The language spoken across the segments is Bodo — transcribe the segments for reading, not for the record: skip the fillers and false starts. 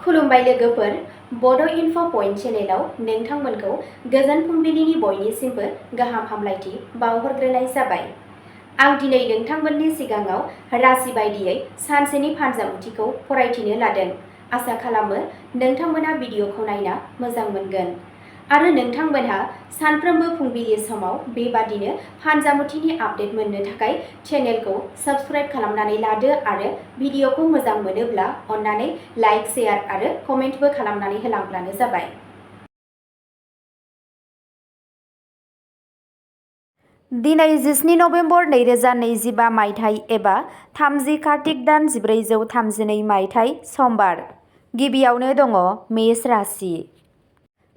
खुलुमबाय लोगोफोर, बड' इनफ' पइन्ट चेनेलाव नोंथांमोनखौ गोजोन फुंबिलिनि बयनिसिमबो गाहाम हामलायथि बावहरग्रोनाय जाबाय। आं दिनै नोंथांमोननि सिगाङाव राशि बायदियै सानसेनि फानजामुथिखौ फरायथिनो लादों। आसा खालामो नोंथांमोना भिडिअखौ नायना मोजां मोनगोन आरो नोंथांमोनहा सानफ्रोमबो फुंबिलि समाव बेबादिनो फानजामुथिनि आपडेट मोननो थाखाय चेनेलखौ साबस्क्राइब खालामनानै लादो आरो भिडिअखौ मोजां मोनोब्ला अन्नानै लाइक, शेयार आरो कमेन्टबो खालामनानै होलांब्लानो जाबाय। दिनै 17 नभेम्बर 2025 मायथाइ एबा 30 कार्तिक दान 1432 मायथाइ समबार। गिबियावनो दङ मेष राशि।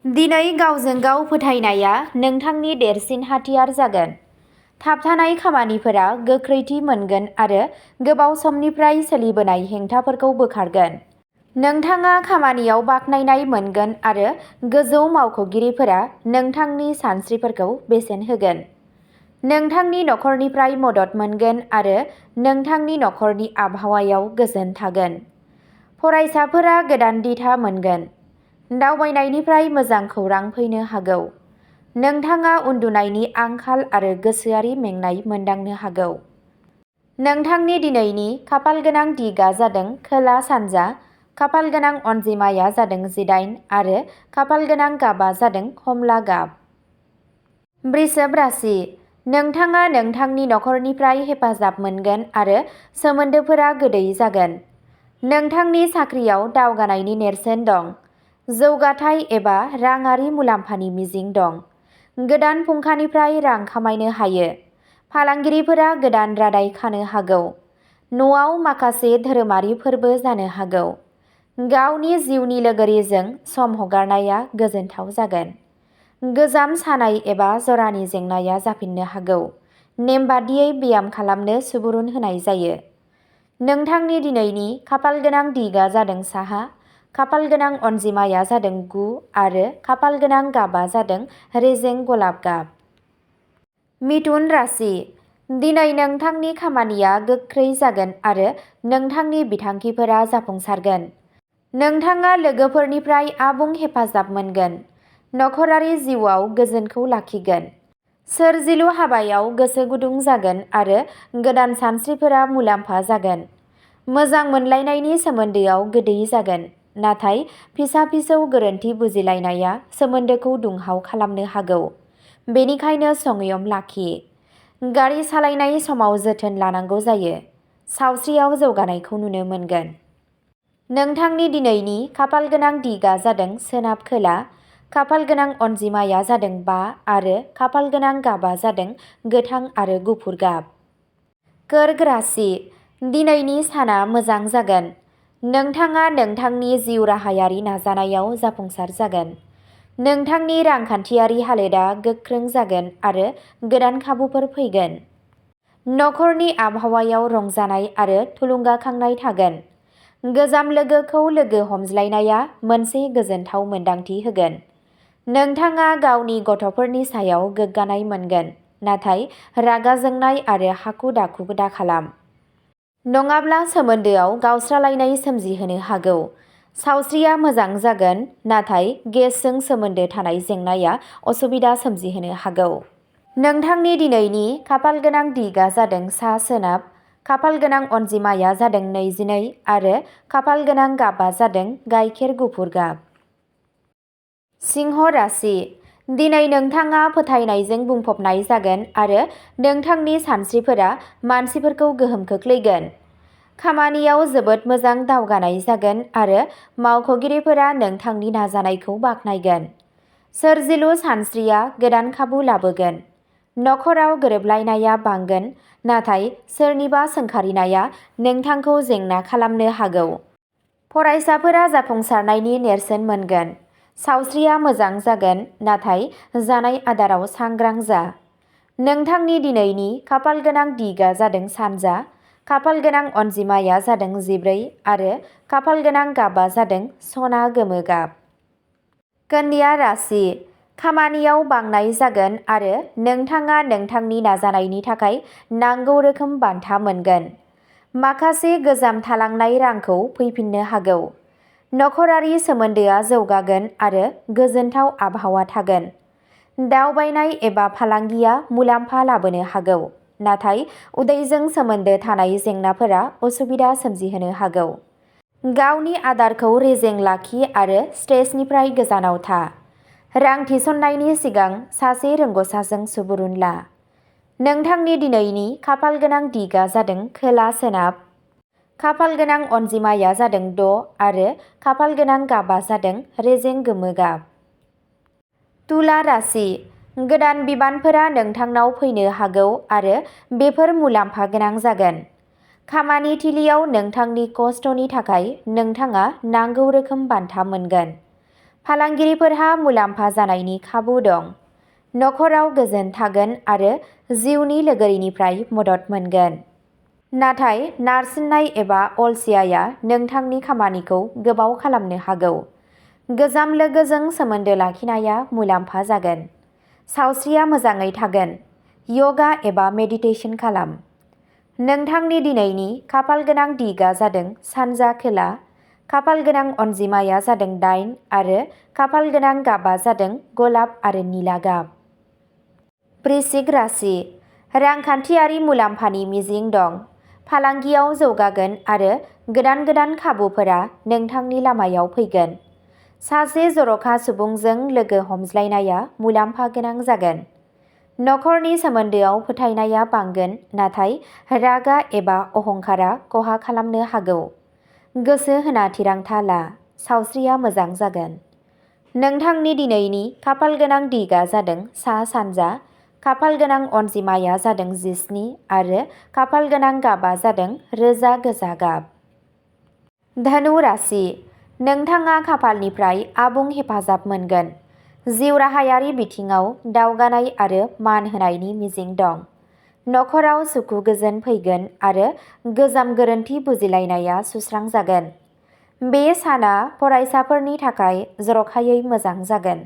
दिनै गावजों गाव फोथायनाया नोंथांनि देरसिन हाथियार जागोन। थाबथानाय खामानिफोरा गोख्रैथि मोनगोन आरो गोबाव समनिफ्राय सोलिबोनाय हेंथाफोरखौ बोखारगोन। नोंथाङा खामानियाव बाख्नायनाय मोनगोन आरो गोजौ मावख'गिरिफोरा नोंथांनि सानस्रिफोरखौ बेसेन होगोन। नोंथांनि नखरनिफ्राय मदद मोनगोन आरो नोंथांनि नखरनि आबहावायाव गोजोन थागोन। फरायसाफोरा गोदान दिथा मोनगोन। दावबायनायनिफ्राय मोजां खौरां फैनो हागौ। नोंथाङा उन्दुनायनि आंखाल आरो गोसोआरि मेंनाय मोनदांनो हागौ। नोंथांनि दिनैनि खाफालगोनां दिगआ जादों खोला-सानजा, खाफालगोनां अनजिमाया जादों 18 आरो खाफालगोनां गाबआ जादों खमला गाब। वृषभ राशि। नोंथाङा नोंथांनि नखरनिफ्राय हेफाजाब मोनगोन आरो सोमोन्दोफोरा गोदै जागोन। नोंथांनि साख्रियाव दावगानायनि नेरसोन दं। जौगाथाय एबा राङारि मुलाम्फानि मिजिं दं। गोदान फुंखानिफ्राय रां खामायनो हायो। फालांगिरिफोरा गोदान रादाय खानो हागौ। न'आव माखासे धोरोमारि फोरबो जानो हागौ। गावनि जिउनि लोगोरिजों सम हगारनाया गोजोनथाव जागोन। गोजाम सानाय एबा जरानि जेंनाया जाफिननो हागौ। नेमबादियै ब्याम खालामनो सुबुरुन होनाय जायो। नोंथांनि दिनैनि खाफालगोनां दिगआ जादों साहा, खाफालगोनां अनजिमाया जादों 9 आरो खाफालगोनां गाबआ जादों रेजें गलाब गाब। मिथुन राशि। दिनै नोंथांनि खामानिया गोख्रै जागोन आरो नोंथांनि बिथांखिफोरा जाफुंसारगोन। नोंथाङा लोगोफोरनिफ्राय आबुं हेफाजाब मोनगोन। नखरारि जिउआव गोजोनखौ लाखिगोन। सोरजिलु हाबायाव गोसो गुदुं जागोन आरो गोदान सानस्रिफोरा मुलाम्फा जागोन। मोजां मोनलायनायनि सोमोन्दोआव गोदै जागोन। नाथाय फिसा-फिसौ गोरोन्थि बुजिलायनाया सोमोन्दोखौ दुंहाव खालामनो हागौ। बेनिखायनो संयम लाखि। गारि सालायनाय समाव जोथोन लानांगौ जायो। सावस्रियाव जौगानायखौ नुनो मोनगोन। नोंथांनि दिनैनि खाफालगोनां दिगआ जादों सोनाब खोला, खाफालगोनां अनजिमाया जादों 5 आरो खाफालगोनां गाबआ जादों गोथां आरो गुफुर गाब। कर्क राशि। दिनैनि साना मोजां जागोन। नोंथाङा नोंथांनि जिउ राहायारि नाजानायाव जाफुंसार जागोन। नोंथांनि रांखान्थियारि हालोदआ गोख्रों जागोन आरो गोदान खाबुफोर फैगोन। नखरनि आबहावायाव रंजानाय आरो थुलुंगाखांनाय थागोन। गोजाम लोगोखौ लोगो हमज्लायनाया मोनसे गोजोनथाव मोन्दांथि होगोन। नोंथाङा गावनि गथ'फोरनि सायाव गोग्गानाय मोनगोन, नाथाय रागा जोंनाय आरो हाखु-दाखु दाखालाम। नङाब्ला सोमोन्दोआव गावस्रालायनाय सोमजिहोनो हागौ। सावस्रिया मोजां जागोन, नाथाय गेसजों सोमोन्दो थानाय जेंनाया असुबिदा सोमजिहोनो हागौ। नोंथांनि दिनैनि खाफालगोनां दिगआ जादों सा-सोनाब, खाफालगोनां अनजिमाया जादों 22 आरो खाफालगोनां गाबआ जादों गाइखेर गुफुर गाब। सिंह राशि। दिनै नोंथाङा फोथायनायजों बुंफबनाय जागोन आरो नोंथांनि सानस्रिफोरा मानसिफोरखौ गोहोम खोख्लैगोन। खामानियाव जोबोद मोजां दावगानाय जागोन आरो मावख'गिरिफोरा नोंथांनि नाजानायखौ बाख्नायगोन। सोरजिलु सानस्रिया गोदान खाबु लाबोगोन। नखराव गोरोबलायनाया बांगोन, नाथाय सोरनिबा सोंखारिनाया नोंथांखौ जेंना खालामनो हागौ। फरायसाफोरा जाफुंसारनायनि नेरसोन मोनगोन। सावस्रिया मोजां जागोन, नाथाय जानाय आदाराव सांग्रां जा। नोंथांनि दिनैनि खाफालगोनां दिगआ जादों सानजा, खाफालगोनां अनजिमाया जादों 14 आरो खाफालगोनां गाबआ जादों सना गोमो गाब। कन्या राशि। खामानियाव बांनाय जागोन आरो नोंथाङा नोंथांनि नाजानायनि थाखाय नांगौ रोखोम बान्था मोनगोन। माखासे गोजाम थालांनाय रांखौ फैफिननो हागौ। नखरारि सोमोन्दोआ जौगागोन आरो गोजोनथाव आबहावा थागोन। दावबायनाय एबा फालांगिया मुलाम्फा लाबोनो हागौ, नाथाय उदैजों सोमोन्दो थानाय जेंनाफोरा असुबिदा सोमजिहोनो हागौ। गावनि आदारखौ रेजें लाखि आरो स्ट्रेसनिफ्राय गोजानाव था। रां थिसननायनि सिगां सासे रोंग'साजों सुबुरुन ला। नोंथांनि दिनैनि खाफालगोनां दिगा जादों खोला-सोनाब। खाफालगोनां अनजिमाया जादों 6 आरो खाफालगोनां गाबआ जादों रेजें गोमो गाब। तुला राशि। गोदान बिबानफोरा नोंथांनाव फैनो हागौ आरो बेफोर मुलाम्फा गोनां जागोन। खामानि थिलियाव नोंथांनि खस्थ'नि थाखाय नोंथाङा नांगौ रोखोम बान्था मोनगोन। फालांगिरिफोरहा मुलाम्फा जानायनि खाबु दं। नखराव गोजोन थागोन आरो जिउनि लोगोरिनिफ्राय मदद मोनगोन। नाथाय नारसिननाय एबा अलसियाया नोंथांनि खामानिखौ गोबाव खालामनो हागौ। गोजाम लोगोजों सोमोन्दो लाखिनाया मुलाम्फा जागोन। सावस्रिया मोजाङै थागोन। यगा एबा मेडिटेशन खालाम। नोंथांनि दिनैनि खाफालगोनां दिगा जादों सानजा खोला। खाफालगोनां अनजिमाया जादों 8 आरो खाफालगोनां गाबआ जादों गलाब आरो निला गाब। वृश्चिक राशि। रांखान्थियारि मुलाम्फानि मिजिं दं। फालांगियाव जौगागोन आरो गोदान खाबुफोरा नोंथांनि लामायाव फैगोन। सासे जर'खा सुबुंजों लोगो हमज्लायनाया मुलाम्फा गोनां जागोन। नखरनि सोमोन्दोआव फोथायनाया बांगोन, नाथाय रागा एबा अहंकारा खहा खालामनो हागौ। गोसो होना थिरांथा ला। सावस्रिया मोजां जागोन। नोंथांनि दिनैनि खाफालगोनां दिगा जादों सा-सानजा। खाफालगोनां अनजिमाया जादों 17 आरो खाफालगोनां गाबआ जादों रोजा गोजा गाब। धनु राशि। नोंथाङा खाफालनिफ्राय आबुं हेफाजाब मोनगोन। जिउराहायारि बिथिङाव दावगानाय आरो मान होनायनि मिजिं दं। नखराव सुखु गोजोन फैगोन आरो गोजाम गोरोन्थि बुजिलायनाया सुस्रांजागोन। बे साना फरायसाफोरनि थाखाय जर'खायै मोजां जागोन।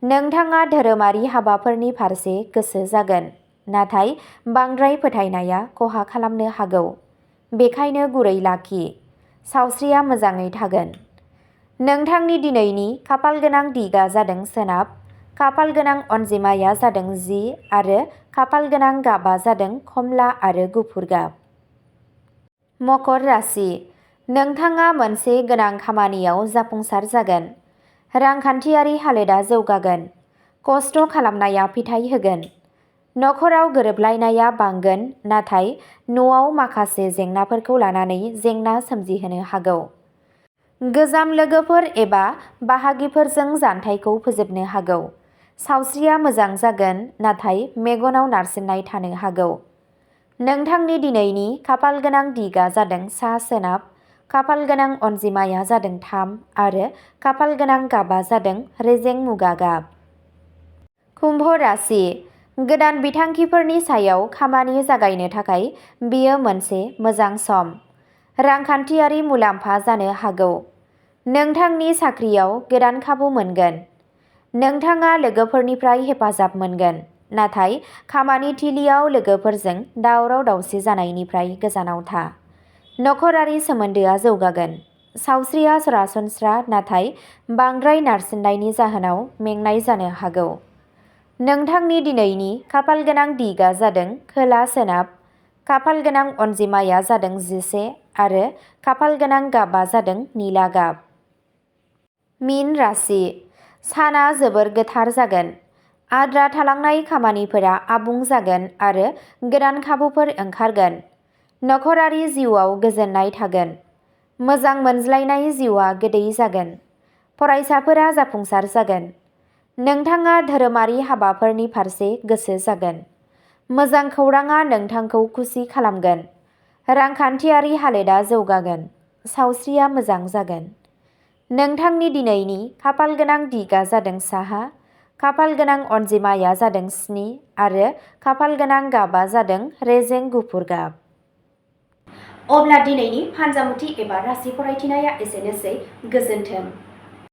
नोंथाङा धोरोमारि हाबाफोरनि फारसे गोसो जागोन, नाथाय बांद्राय फोथायनाया खहा खालामनो हागौ। बेखायनो गुरै लाखि। सावस्रिया मोजाङै थागोन। नोंथांनि दिनैनि खाफालगोनां दिगा जादों सोनाब। खाफालगोनां अनजिमाया जादों 10 आरो खाफालगोनां गाबआ जादों खमला आरो गुफुर गाब। मकर राशि। नोंथाङा मोनसे गोनां खामानियाव जाफुंसार जागोन। रांखान्थियारि हालोदा जौगागोन। खस्थ' खालामनाया फिथाय होगोन। नखराव गोरोबलायनाया बांगोन, नाथाय न'आव माखासे जेंनाफोरखौ लानानै जेंना सोमजिहोनो हागौ। गोजाम लोगोफोर एबा बाहागिफोरजों जानथायखौ फोजोबनो हागौ। सावस्रिया मोजां जागोन, नाथाय मेगनाव नारसिननाय थानो हागौ। नोंथांनि दिनैनि खाफालगोनां दिगा जादों सा-सोनाब। खाफालगोनां अनजिमाया जादों 3 आरो खाफालगोनां गाबआ जादों रेजें मुगा गाब। कुम्भ राशि। गोदान बिथांखिफोरनि सायाव खामानि जागायनो थाखाय बेयो मोनसे मोजां सम। रांखान्थियारि मुलाम्फा जानो हागौ। नोंथांनि साख्रियाव गोदान खाबु मोनगोन। नोंथाङा लोगोफोरनिफ्राय हेफाजाब मोनगोन, नाथाय खामानि थिलियाव लोगोफोरजों दावराव-दावसि जानायनिफ्राय गोजानाव था। नखरारि सोमोन्दोआ जौगागोन। सावस्रिया सरासनस्रा, नाथाय बांद्राय नारसिननायनि जाहोनाव मेंनाय जानो हागौ। नोंथांनि दिनैनि खाफालगोनां दिगा जादों खोला-सोनाब। खाफालगोनां अनजिमाया जादों 11 आरो खाफालगोनां गाबआ जादों निला गाब। मीन राशि। साना जोबोर गोथार जागोन। आद्रा थालांनाय खामानिफोरा आबुं जागोन आरो गोदान खाबुफोर ओंखारगोन। नखरारि जिउआव गोजोननाय थागोन। मोजां मोनज्लायनाय जिउआ गोदै जागोन। फरायसाफोरा जाफुंसार जागोन। नोंथाङा धोरोमारि हाबाफोरनि फारसे गोसो जागोन। मोजां खौरांआ नोंथांखौ खुसि खालामगोन। रांखान्थियारि हालोदा जौगागोन। सावस्रिया मोजां जागोन। नोंथांनि दिनैनि खाफालगोनां दिगा जादों साहा। खाफालगोनां अनजिमाया जादों 7 आरो खाफालगोनां गाबआ जादों रेजें गुफुर गाब। अब्ला दिनैनि फानजामुथि एबा राशि फरायथिनाया एसेनोसै। गोजोन्थों।